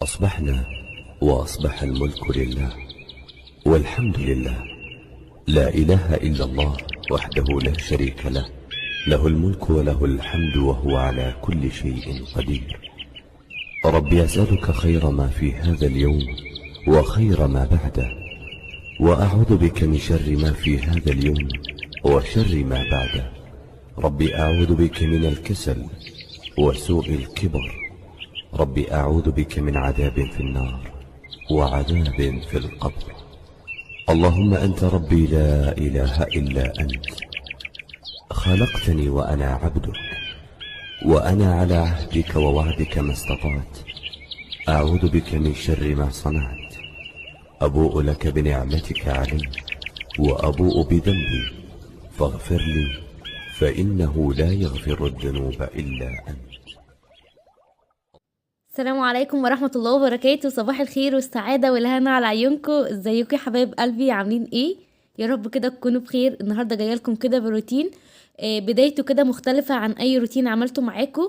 أصبحنا وأصبح الملك لله والحمد لله، لا إله إلا الله وحده لا شريك له، له الملك وله الحمد وهو على كل شيء قدير. ربي أسألك خير ما في هذا اليوم وخير ما بعده، وأعوذ بك من شر ما في هذا اليوم وشر ما بعده. ربي أعوذ بك من الكسل وسوء الكبر، ربي أعوذ بك من عذاب في النار وعذاب في القبر. اللهم أنت ربي لا إله إلا أنت، خلقتني وأنا عبدك، وأنا على عهدك ووعدك ما استطعت، أعوذ بك من شر ما صنعت، أبوء لك بنعمتك علي وأبوء بذنبي، فاغفر لي فإنه لا يغفر الذنوب إلا أنت. السلام عليكم ورحمة الله وبركاته. صباح الخير والسعادة والهنا على عيونكم. ازيكم يا حبايب قلبي؟ عاملين ايه؟ يا رب كده تكونوا بخير. النهاردة جاية لكم كده بروتين، بدايته كده مختلفة عن اي روتين عملته معاكم،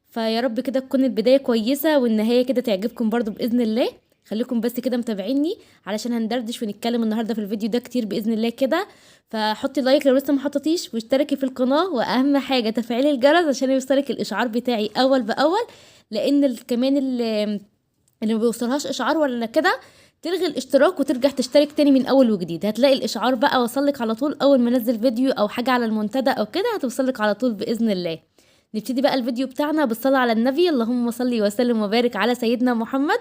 فيا رب كده تكون البداية كويسة والنهاية كده تعجبكم برضو بإذن الله. خليكم بس كده متابعيني علشان هندردش ونتكلم النهارده في الفيديو ده كتير باذن الله كده. فحطي like لو لسه ما حطيتيش، واشتركي في القناة، واهم حاجة تفعيل الجرس عشان يوصلك الاشعار بتاعي اول باول، لان كمان اللي ما بيوصلهاش اشعار ولا كده تلغي الاشتراك وترجع تشترك تاني من اول وجديد، هتلاقي الاشعار بقى وصلك على طول اول ما انزل فيديو او حاجة على المنتدى او كده، هتوصلك على طول باذن الله. نبتدي بقى الفيديو بتاعنا بالصلاة على النبي، اللهم صل وسلم وبارك على سيدنا محمد.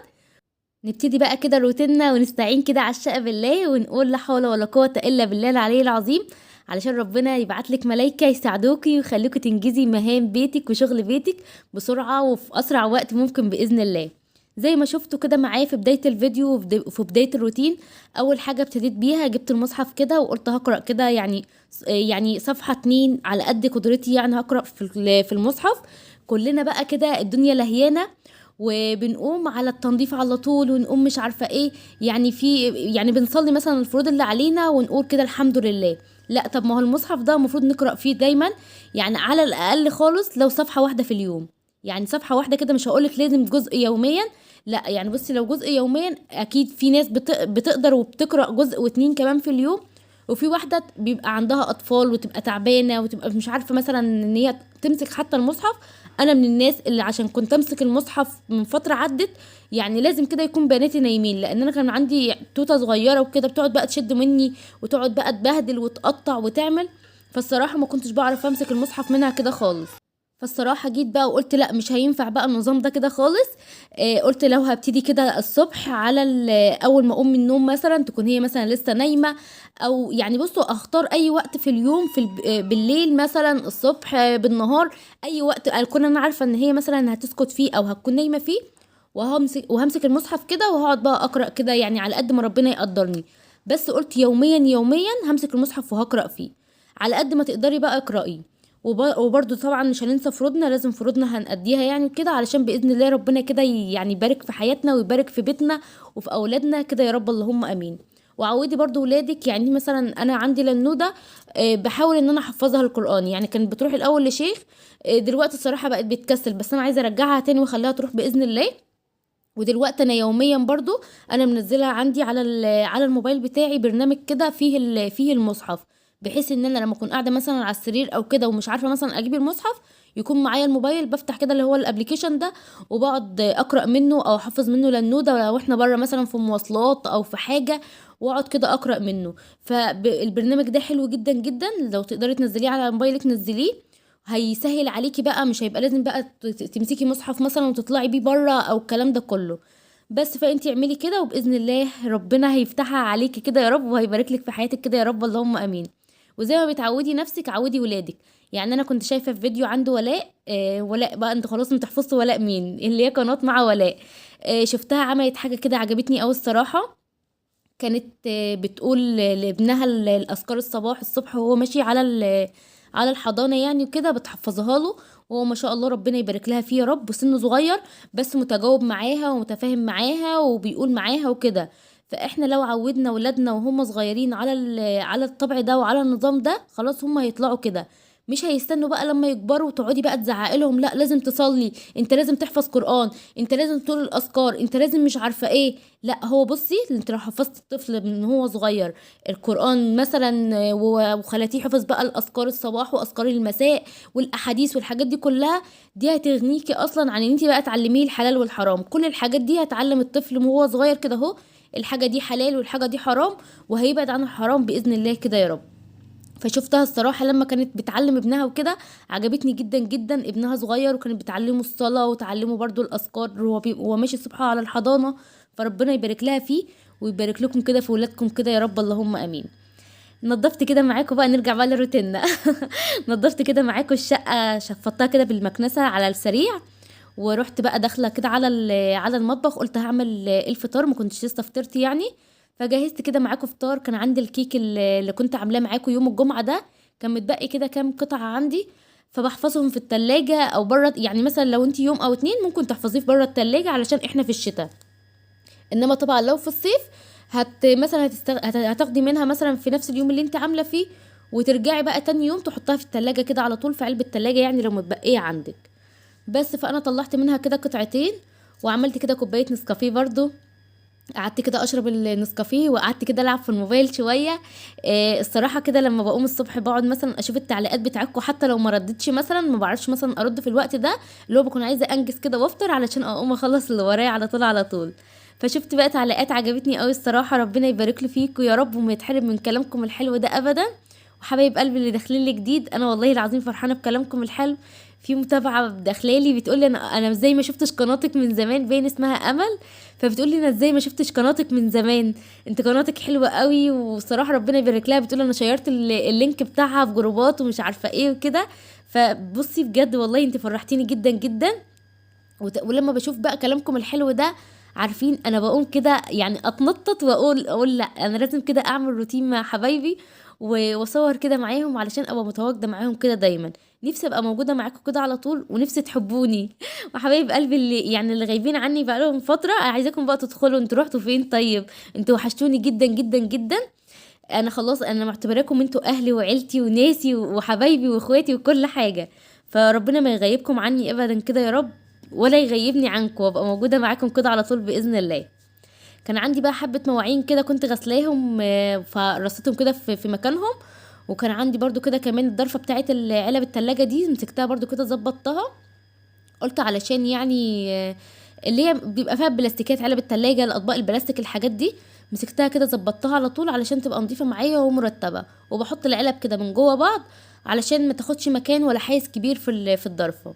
نبتدي بقى كده روتيننا ونستعين كده على الشقة بالله، ونقول لا حول ولا قوة إلا بالله العلي العظيم، علشان ربنا يبعتلك ملايكة يساعدوكي ويخلوكي تنجزي مهام بيتك وشغل بيتك بسرعة وفي أسرع وقت ممكن بإذن الله. زي ما شفتوا كده معايا في بداية الفيديو وفي بداية الروتين، أول حاجة ابتديت بيها جبت المصحف كده وقلت هقرأ كده يعني صفحة 2 على قد قدرتي، يعني هقرأ في المصحف. كلنا بقى كده الدنيا لهيانة وبنقوم على التنظيف على طول، ونقوم مش عارفة ايه، يعني في يعني بنصلي مثلا الفروض اللي علينا ونقول كده الحمد لله. لا طب ما هو المصحف ده المفروض نقرأ فيه دايما، يعني على الأقل خالص لو صفحة واحدة في اليوم، يعني صفحة واحدة كده، مش هقولك لازم جزء يوميا، لا يعني بصي لو جزء يوميا اكيد في ناس بتقدر وبتقرأ جزء واتنين كمان في اليوم، وفي واحدة بيبقى عندها أطفال وتبقى تعبانة وتبقى مش عارفة مثلا إن هي تمسك حتى المصحف. أنا من الناس اللي عشان كنت أمسك المصحف من فترة عدت، يعني لازم كده يكون بناتي نايمين، لأن أنا كان عندي توتة صغيرة وكده بتقعد بقى تشد مني وتقعد بقى تبهدل وتقطع وتعمل، فالصراحة ما كنتش بعرف أمسك المصحف منها كده خالص. فالصراحة جيت بقى وقلت لا مش هينفع بقى النظام ده كده خالص. قلت لو هبتدي كده الصبح على أول ما أقوم من النوم مثلا، تكون هي مثلا لسه نايمة، أو يعني بصوا أختار أي وقت في اليوم، في بالليل مثلا، الصبح، بالنهار، أي وقت أكون أنا عارفة إن هي مثلا هتسكت فيه أو هتكون نايمة فيه، وهمسك المصحف كده وهقعد بقى أقرأ كده، يعني على قد ما ربنا يقدرني. بس قلت يوميا يوميا همسك المصحف وهقرأ فيه على قد ما تقدري بقى اقرأي. وبرضو طبعا مش هننسى فروضنا، لازم فروضنا هنأديها يعني كده، علشان بإذن الله ربنا كده يبارك في حياتنا ويبارك في بيتنا وفي أولادنا كده يا رب، اللهم آمين. وعودي برضو ولادك، يعني مثلا أنا عندي لنودة، بحاول إن أنا أحفظها القرآن، يعني كانت بتروح الأول لشيخ، دلوقتي الصراحة بقت بتكسل، بس أنا عايزة أرجعها تاني وأخليها تروح بإذن الله. ودلوقتي أنا يوميا برضو أنا منزلها عندي على الموبايل بتاعي برنامج كده فيه المصحف، بحيث ان انا لما اكون قاعدة مثلا على السرير او كده ومش عارفه مثلا اجيب المصحف، يكون معايا الموبايل، بفتح كده اللي هو الابليكيشن ده وبقعد اقرا منه او احفظ منه للنوده لو احنا بره مثلا في مواصلات او في حاجة، واقعد كده اقرا منه. فالبرنامج ده حلو جدا جدا، لو تقدري تنزليه على موبايلك نزليه، هيسهل عليكي بقى، مش هيبقى لازم بقى تمسكي مصحف مثلا وتطلعي بيه بره او الكلام ده كله. بس فانتي اعملي كده وباذن الله ربنا هيفتحها عليكي كده يا رب، وهيبارك لك في حياتك كده يا رب، اللهم امين. وزي ما بتعودي نفسك عودي ولادك. يعني انا كنت شايفه في فيديو عند ولاء، ولاء بقى انت خلاص انت حفظتوا ولاء مين، اللي هي قناة مع ولاء، شفتها عملت حاجة كده عجبتني قوي الصراحة. كانت بتقول لابنها الاذكار الصباح الصبح وهو ماشي على الحضانة يعني وكده، بتحفظها له، وهو ما شاء الله ربنا يبارك لها فيه يا رب، وسنة صغير بس متجاوب معاها ومتفاهم معاها وبيقول معاها وكده. فاحنا لو عودنا ولادنا وهم صغيرين على الطبع ده وعلى النظام ده، خلاص هم هيطلعوا كده. مش هيستنوا بقى لما يكبروا وتقعدي بقى تزعقي لهم لا لازم تصلي، انت لازم تحفظ قرآن، انت لازم تقول الاذكار، انت لازم مش عارفه ايه. لا هو بصي، انت لو حفظت الطفل من هو صغير القرآن مثلا وخلتيه حفظ بقى الاذكار الصباح واذكار المساء والاحاديث والحاجات دي كلها، دي هتغنيكي اصلا عن ان انت بقى تعلميه الحلال والحرام. كل الحاجات دي هتعلم الطفل وهو صغير كده اهو، الحاجة دي حلال والحاجة دي حرام، وهيبعد عن الحرام باذن الله كده يا رب. فشفتها الصراحة لما كانت بتعلم ابنها وكده، عجبتني جدا جدا. ابنها صغير وكانت بتعلمه الصلاة وتعلمه برضو الاذكار وهو ماشي الصبح على الحضانة. فربنا يبارك لها فيه ويبارك لكم كده في ولادكم كده يا رب، اللهم امين. نظفت كده معاكم بقى، نرجع بقى لروتيننا. نظفت كده معاكم الشقة، شفطتها كده بالمكنسه على السريع، ورحت بقى داخله كده على المطبخ، قلت هعمل الفطار، ما كنتش لسه فطرت يعني، فجهزت كده معاكم فطار. كان عندي الكيك اللي كنت عاملاه معاكم يوم الجمعة ده، كان متبقي كده كام قطعه عندي، فبحفظهم في التلاجة او بره، يعني مثلا لو انت يوم او اتنين ممكن تحفظيه في بره التلاجة علشان احنا في الشتاء. انما طبعا لو في الصيف مثلا هتاخدي منها مثلا في نفس اليوم اللي انت عامله فيه، وترجعي بقى تاني يوم تحطها في التلاجة كده على طول في علبة التلاجة، يعني لو متبقيه عندك بس. فانا طلعت منها كده قطعتين، وعملت كده كوباية نسكافيه برضو، قعدت كده اشرب النسكافيه، وقعدت كده العب في الموبايل شوية. الصراحة كده لما بقوم الصبح بقعد مثلا اشوف التعليقات بتاعتكم، حتى لو ما ردتش مثلا، ما بعرفش مثلا ارد في الوقت ده، اللي هو بكون عايزه انجز كده وافطر علشان اقوم اخلص اللي ورايا على طول على طول. فشفت بقى تعليقات عجبتني قوي الصراحة، ربنا يبارك له فيكم يا رب، وما يتحرم من كلامكم الحلو ده ابدا. وحبايب قلبي اللي داخلين لي جديد، انا والله العظيم فرحانة بكلامكم الحلو. في متابعه داخلالي بتقولي انا ازاي ما شفتش قناتك من زمان، باين اسمها امل، فبتقولي انا ازاي ما شفتش قناتك من زمان، انت قناتك حلوة قوي، وصراحة ربنا يبارك لها. بتقول انا شيرت ال link بتاعها في جروبات ومش عارفه ايه وكده. فبصي بجد والله انت فرحتيني جدا جدا. ولما بشوف بقى كلامكم الحلو ده، عارفين انا بقوم كده يعني اتنطط واقول لا انا لازم كده اعمل روتين مع حبايبي واصور كده معاهم علشان ابقى متواجدة معاهم كده دايما. نفسي ابقى موجودة معاكم كده على طول، ونفسي تحبوني. وحبايب قلبي اللي غايبين عني بقالهم فترة، عايزاكم بقى تدخلوا، انتوا رحتوا فين؟ طيب انتوا وحشتوني جدا جدا جدا. انا خلاص انا معتبراكم انتوا اهلي وعيلتي وناسي وحبايبي واخواتي وكل حاجة، فربنا ما يغيبكم عني ابدا كده يا رب، ولا يغيبني عنكم، وابقى موجودة معاكم كده على طول باذن الله. كان عندي بقى حبه مواعين كده كنت غسلاهم، فرصيتهم كده في مكانهم. وكان عندي برضو كده كمان الضرفه بتاعه علب التلاجة دي، مسكتها برضو كده ظبطتها، قلت علشان اللي هي بيبقى فيها بلاستيكات علب التلاجة، الاطباق البلاستيك، الحاجات دي، مسكتها كده ظبطتها على طول علشان تبقى نظيفة معايا ومرتبة. وبحط العلب كده من جوه بعض علشان ما تاخدش مكان ولا حيز كبير في الضرفه.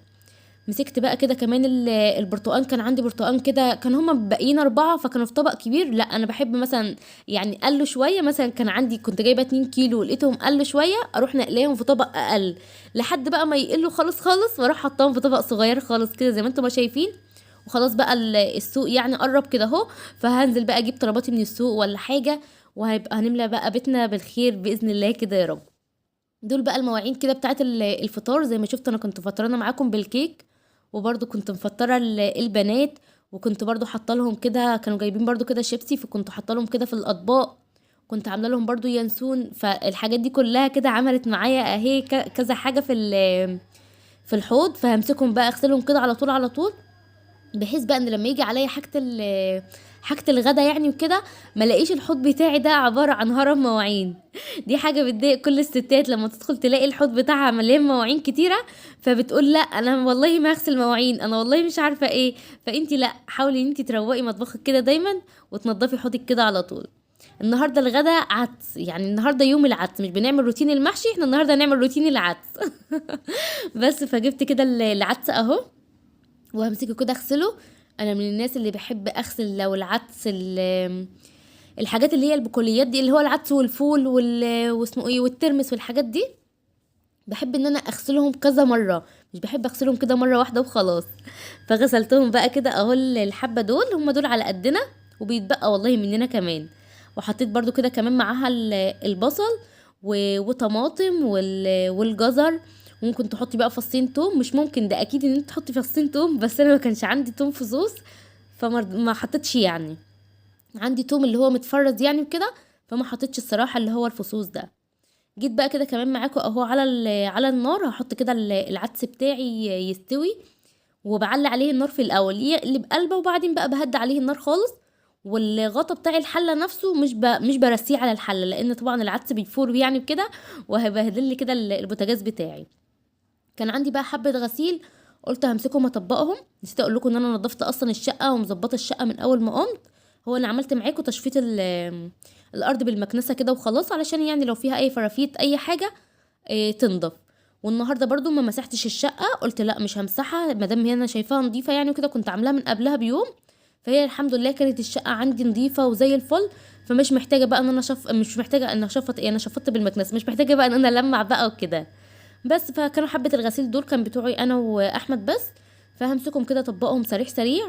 مسكت بقى كده كمان البرتقان، كان عندي برتقان كده، كان هما باقيين 4 فكانوا في طبق كبير. لا انا بحب مثلا يعني قلوا شوية، مثلا كان عندي كنت جايبه 2 كيلو لقيتهم قلوا شوية، اروح نقلاهم في طبق اقل لحد بقى ما يقلوا خالص خالص، واروح حطاهم في طبق صغير خالص كده زي ما انتم ما شايفين. وخلاص بقى السوق يعني قرب كده اهو، فهنزل بقى اجيب طلباتي من السوق ولا حاجة، وهيبقى هنملى بقى بيتنا بالخير باذن الله كده يا رب. دول بقى المواعين كده بتاعت الفطار، زي ما شفتوا انا كنت فطرانه معاكم بالكيك، وبرضو كنت مفطره البنات، وكنت برضو حاطه لهم كده، كانوا جايبين برضو كده شيبسي، فكنت حاطه لهم كده في الاطباق، كنت عامله لهم برضو ينسون. فالحاجات دي كلها كده عملت معايا اهي كذا حاجة في الحوض. فهمسكهم بقى اغسلهم كده على طول على طول، بحيث بقى ان لما يجي عليا حاجة الغدا يعني وكده، ما الاقيش الحوض بتاعي ده عبارة عن هرم مواعين. دي حاجة بتضايق كل الستات لما تدخل تلاقي الحوض بتاعها مليان مواعين كتيرة، فبتقول لا انا والله ما هغسل مواعين، انا والله مش عارفه ايه. فانتي لا، حاولي ان انتي تروقي مطبخك كده دايما وتنضفي حوضك كده على طول. النهارده الغدا عدس، يعني النهارده يوم العدس، مش بنعمل روتين المحشي، احنا النهارده هنعمل روتين العدس. بس فجبت كده العدس اهو، وهمسكه كده اغسله. انا من الناس اللي بحب اغسل لو العدس الحاجات اللي هي البقوليات دي، اللي هو العدس والفول واسمه ايه والترمس والحاجات دي، بحب ان انا اغسلهم كذا مرة، مش بحب اغسلهم كده مرة واحدة وخلاص. فغسلتهم بقى كده اهو، الحبة دول هم دول على قدنا وبيتبقى والله مننا كمان. وحطيت برضو كده كمان معاها البصل وطماطم والجزر، وممكن تحطي بقى فصين توم، مش ممكن ده اكيد ان انت تحطي فصين توم، بس انا ما كانش عندي توم فصوص فما حطيتش، يعني عندي توم اللي هو متفرز يعني وكده، فما حطيتش الصراحة اللي هو الفصوص ده. جيت بقى كده كمان معاكم اهو على النار، هحط كده العدس بتاعي يستوي، وبعلي عليه النار في الاول يقلب قلبه، وبعدين بقى بهدي عليه النار خالص. والغطا بتاع الحلة نفسه مش برسيه على الحلة، لان طبعا العدس بيفور يعني بكده وهيبهدل لي كده البوتاجاز بتاعي. كان عندي بقى حبه غسيل قلت همسكهم اطبقهم. نسيت اقول لكم ان انا نظفت اصلا الشقة ومظبطه الشقة من اول ما قمت. هو انا عملت معاكم تشفيط الارض بالمكنسه كده وخلاص، علشان يعني لو فيها اي فرافيت اي حاجة تنضف. والنهارده برضو ما مسحتش الشقة، قلت لا مش همسحها ما دام هي انا شايفاها نظيفة يعني وكده، كنت عاملاها من قبلها بيوم، فهي الحمد لله كانت الشقة عندي نظيفة وزي الفل، فمش محتاجه بقى ان انا مش محتاجه ان اشفط، انا شفطت بالمكنسه، مش محتاجه بقى ان انا المع بقى وكده بس. فكانوا حبه الغسيل دول كان بتوعي انا واحمد بس، فهمسكهم كده اطبقهم سريع سريع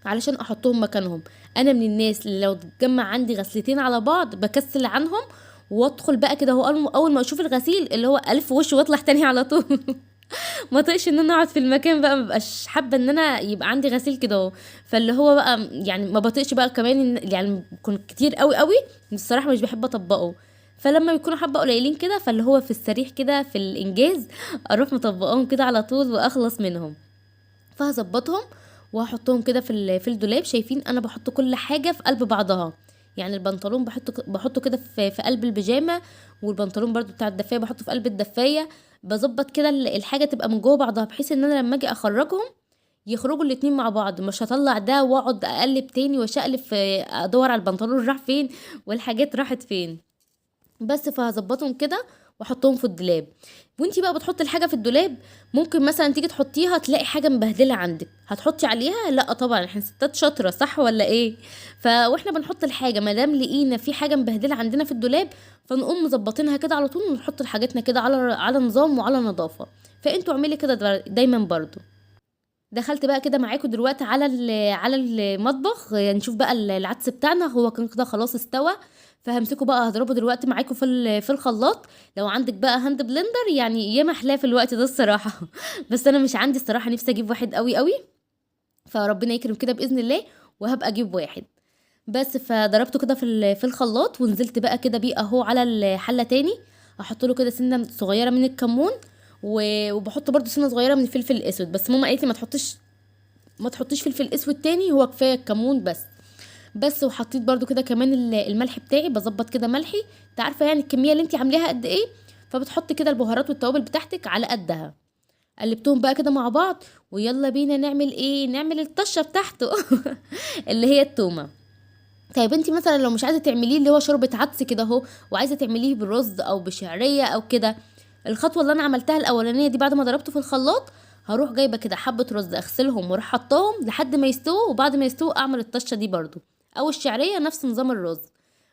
علشان احطهم مكانهم. انا من الناس اللي لو اتجمع عندي غسلتين على بعض بكسل عنهم، وادخل بقى كده هو اول ما اشوف الغسيل اللي هو الف وش واطلع تاني على طول. ما طقش ان انا اقعد في المكان بقى، ما بقاش حابة ان انا يبقى عندي غسيل كده اهو. فاللي هو بقى يعني ما بطيقش بقى كمان يعني بيكون كتير قوي قوي الصراحة، مش بحب اطبقه. فلما بيكونوا حبه قليلين كده فاللي هو في السريع كده في الانجاز اروح مطبقهم كده على طول واخلص منهم. فهظبطهم وهحطهم كده في الدولاب. شايفين انا بحط كل حاجة في قلب بعضها، يعني البنطلون بحطه كده في قلب البيجامه، والبنطلون برضو بتاع الدفايه بحطه في قلب الدفايه. بظبط كده الحاجة تبقى من جوه بعضها، بحيث ان انا لما اجي اخرجهم يخرجوا الاتنين مع بعض، مش هطلع ده واقعد اقلب تاني واشقلب ادور على البنطلون راح فين والحاجات راحت فين بس. فهظبطهم كده واحطهم في الدولاب. وانتي بقى بتحطي الحاجة في الدولاب، ممكن مثلا تيجي تحطيها تلاقي حاجة مبهدله عندك، هتحطي عليها؟ لا طبعا، احنا ستات شاطرة صح ولا ايه؟ فواحنا بنحط الحاجة ما دام لقينا في حاجة مبهدله عندنا في الدولاب فنقوم مظبطينها كده على طول، ونحط حاجتنا كده على نظام وعلى نظافة. فانتوا اعملي كده دايما برضو. دخلت بقى كده معاكم دلوقتي على المطبخ، نشوف بقى العدس بتاعنا هو كان كده خلاص استوى. فهمسكه بقى هضربه دلوقتي معاكم في الخلاط. لو عندك بقى hand blender يعني يا محلاه في الوقت ده الصراحة. بس انا مش عندي الصراحة، نفسي اجيب واحد قوي قوي، فربنا يكرم كده باذن الله وهبقى اجيب واحد بس. فضربته كده في الخلاط، ونزلت بقى كده بيه اهو على الحلة تاني. احط له كده سنة صغيرة من الكمون، وبحط برده سنة صغيرة من الفلفل الاسود، بس ماما قالت لي ما تحطيش فلفل اسود تاني، هو كفاية الكمون بس. وحطيت برده كده كمان الملح بتاعي، بظبط كده ملحي، انت عارفه يعني الكمية اللي انت عاملاها قد ايه، فبتحطي كده البهارات والتوابل بتاعتك على قدها. قلبتهم بقى كده مع بعض، ويلا بينا نعمل ايه؟ نعمل الطشه بتاعته اللي هي التومه. طيب انت مثلا لو مش عايزه تعمليه اللي هو شوربة عدس كده اهو، وعايزه تعمليه بالرز او بشعريه او كده، الخطوة اللي انا عملتها الاولانية دي بعد ما ضربته في الخلاط، هروح جايبه كده حبه رز اغسلهم واروح حطاهم لحد ما يستووا، وبعد ما يستووا اعمل الطشه دي برضو، او الشعرية نفس نظام الرز.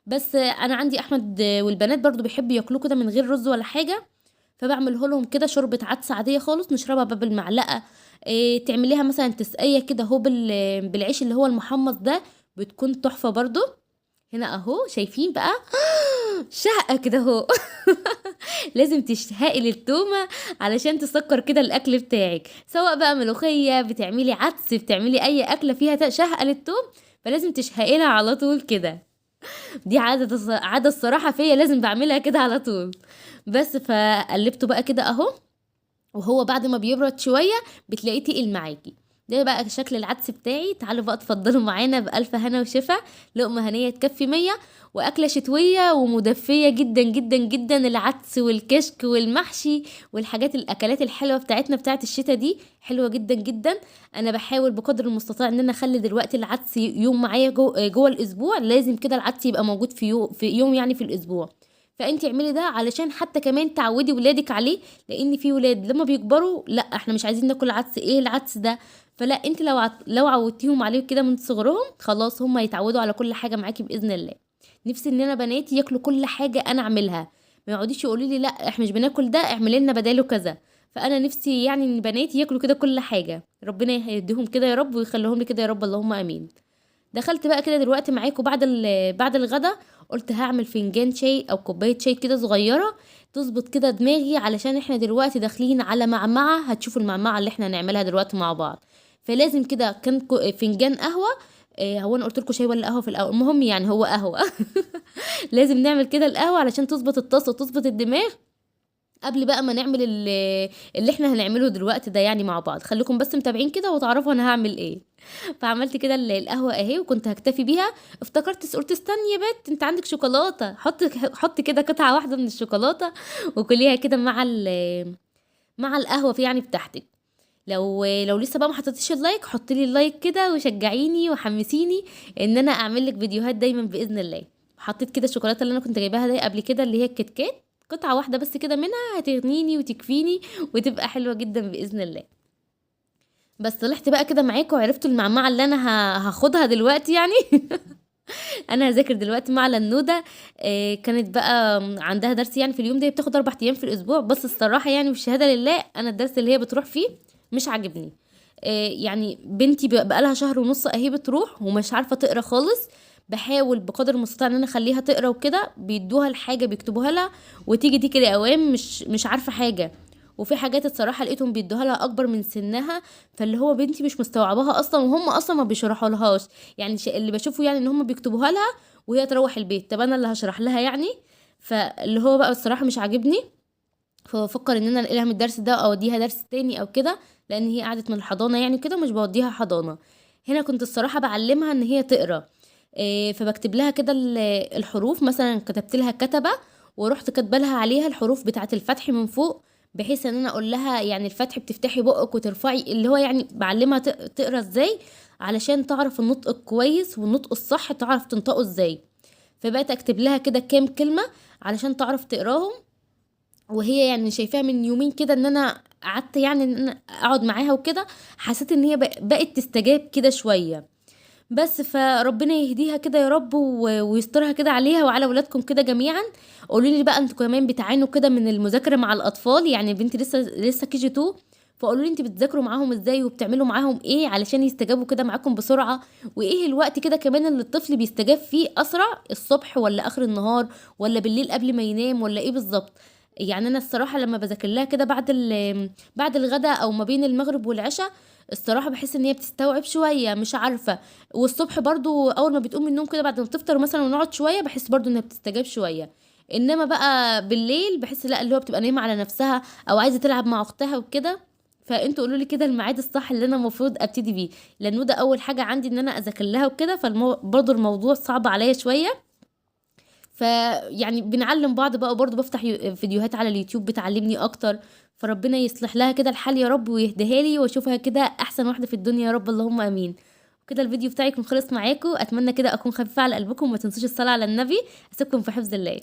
بس انا عندي احمد والبنات برضو بيحبوا ياكلوه كده من غير رز ولا حاجة، فبعمله لهم كده شوربة عدس عادية خالص، نشربها بقى بالمعلقه. تعمليها مثلا تسقيه كده اهو بالعيش اللي هو المحمص ده، بتكون تحفة برضو. هنا اهو شايفين بقى شهقه كده اهو. لازم تشهقي للتومه علشان تسكر كده الاكل بتاعك، سواء بقى ملوخية، بتعملي عدس، بتعملي اي اكله فيها شهقه للتوم، فلازم تشهقي لها على طول كده. دي عادة الصراحة فيا، لازم بعملها كده على طول بس. فقلبته بقى كده اهو، وهو بعد ما بيبرد شوية بتلاقيه تقل معاكي. ده بقى شكل العدس بتاعي. تعالوا بقى اتفضلوا معانا بألف هنا وشفا، لقمة هنية تكفي 100، وأكلة شتوية ومدفية جدا جدا جدا. العدس والكشك والمحشي والحاجات الأكلات الحلوة بتاعتنا بتاعت الشتا دي حلوة جدا جدا. أنا بحاول بقدر المستطاع إن أنا أخلي دلوقتي العدس يوم معايا جوه الأسبوع، لازم كده العدس يبقى موجود في يوم يعني في الأسبوع. فانتي اعملي ده علشان حتى كمان تعودي ولادك عليه، لان في ولاد لما بيكبروا لا احنا مش عايزين ناكل عدس، ايه العدس ده؟ فلا انت لو عودتيهم عليه كده من صغرهم خلاص هم يتعودوا على كل حاجة معاكي باذن الله. نفسي ان انا بناتي ياكلوا كل حاجة انا اعملها، ما يقعدوش يقولوا لي لا احنا مش بناكل ده، اعملي لنا بداله كذا. فانا نفسي يعني ان بناتي ياكلوا كده كل حاجة، ربنا يهديهم كده يا رب ويخليهم لي كده يا رب، اللهم امين. دخلت بقى كده دلوقتي معاكم بعد الغدا، قلت هعمل فنجان شاي او كوباية شاي كده صغيرة تظبط كده دماغي، علشان احنا دلوقتي داخلين على معمعة، هتشوفوا المعمعة اللي احنا هنعملها دلوقتي مع بعض. فلازم كده كان فنجان قهوة هو انا قلت لكم شاي ولا قهوة في الاول؟ المهم يعني هو قهوة. لازم نعمل كده القهوة علشان تظبط الطاسه وتظبط الدماغ قبل بقى ما نعمل اللي احنا هنعمله دلوقتي ده يعني مع بعض. خليكم بس متابعين كده وتعرفوا انا هعمل ايه. فعملت كده القهوة اهي، وكنت هكتفي بيها. افتكرت قلت استني يا بت انت عندك شوكولاتة، حط كده قطعه واحدة من الشوكولاتة وكليها كده مع القهوة في يعني بتاعتك. لو لسه بقى ما حطيتيش ال like، حطي لي ال like كده وشجعيني وحمسيني ان انا اعمل لك فيديوهات دايما باذن الله. حطيت كده الشوكولاتة اللي انا كنت جايباها دي قبل كده اللي هي الكتكات، قطعه واحدة بس كده منها هتغنيني وتكفيني وتبقى حلوة جدا باذن الله. بس طلعت بقى كده معاكم وعرفتوا المعمعة اللي انا هاخدها دلوقتي يعني. انا هذاكر دلوقتي مع لنوده. كانت بقى عندها درس يعني في اليوم ده، بتاخد 4 ايام في الاسبوع. بس الصراحة يعني والشهادة لله انا الدرس اللي هي بتروح فيه مش عاجبني. يعني بنتي بقى لها 1.5 شهر اهي بتروح ومش عارفه تقرا خالص. بحاول بقدر المستطاع ان انا اخليها تقرا وكده، بيدوها الحاجة بيكتبوها لها وتيجي دي كده اوام مش عارفه حاجة. وفي حاجات الصراحة لقيتهم بيدوها لها اكبر من سنها، فاللي هو بنتي مش مستوعباها اصلا، وهم اصلا ما بيشرحوا لهاش يعني. اللي بشوفه يعني ان هم بيكتبوها لها وهي تروح البيت، طب انا اللي هشرح لها يعني. فاللي هو بقى الصراحة مش عاجبني، فبفكر ان انا انقلها من الدرس ده او اوديها درس تاني او كده، لان هي قعدت من الحضانة يعني كده ومش بوديها حضانة. هنا كنت الصراحة بعلمها ان هي تقرا، فبكتب لها كده الحروف، مثلا كتبت لها كتبه ورحت كاتبه لها عليها الحروف بتاعه الفتح من فوق، بحيث ان انا اقول لها يعني الفتح بتفتحي بقك وترفعي، اللي هو يعني بعلمها تقرا ازاي علشان تعرف النطق الكويس والنطق الصح تعرف تنطقه ازاي. فبقيت اكتب لها كده كام كلمة علشان تعرف تقراهم. وهي يعني شايفاها من يومين كده ان انا قعدت يعني ان انا اقعد معاها وكده، حسيت ان هي بقت تستجاب كده شوية بس. فربنا يهديها كده يا رب ويسترها كده عليها وعلى ولادكم كده جميعا. قولوا لي بقى انتوا كمان بتعانوا كده من المذاكرة مع الاطفال؟ يعني بنتي لسه KG 2، فقولوا لي انتوا بتذاكروا معاهم ازاي وبتعملوا معاهم ايه علشان يستجابوا كده معاكم بسرعة، وايه الوقت كده كمان اللي الطفل بيستجاب فيه اسرع، الصبح ولا اخر النهار ولا بالليل قبل ما ينام ولا ايه بالظبط؟ يعني انا الصراحة لما بذاكر لها كده بعد الغداء او ما بين المغرب والعشاء، الصراحة بحس ان هي بتستوعب شوية، مش عارفه. والصبح برضو اول ما بتقوم من النوم كده بعد ما بتفطر مثلا ونقعد شوية، بحس برضو انها بتستجاب شوية. انما بقى بالليل بحس لا، اللي هو بتبقى نايمة على نفسها او عايزه تلعب مع اختها وكده. فانتوا قولوا لي كده الميعاد الصح اللي انا المفروض ابتدي بيه، لانه ده اول حاجة عندي ان انا اذاكر لها وكده، برضو الموضوع صعب عليا شوية. فيعني بنعلم بعض بقى، وبرضو بفتح فيديوهات على اليوتيوب بتعلمني اكتر. فربنا يصلح لها كده الحال يا رب ويهديها لي واشوفها كده احسن واحدة في الدنيا يا رب، اللهم امين. كده الفيديو بتاعي يكون خلص معاكم، اتمنى كده اكون خفيفة على قلبكم، وما تنسوش الصلاة على النبي. اسيبكم في حفظ الله.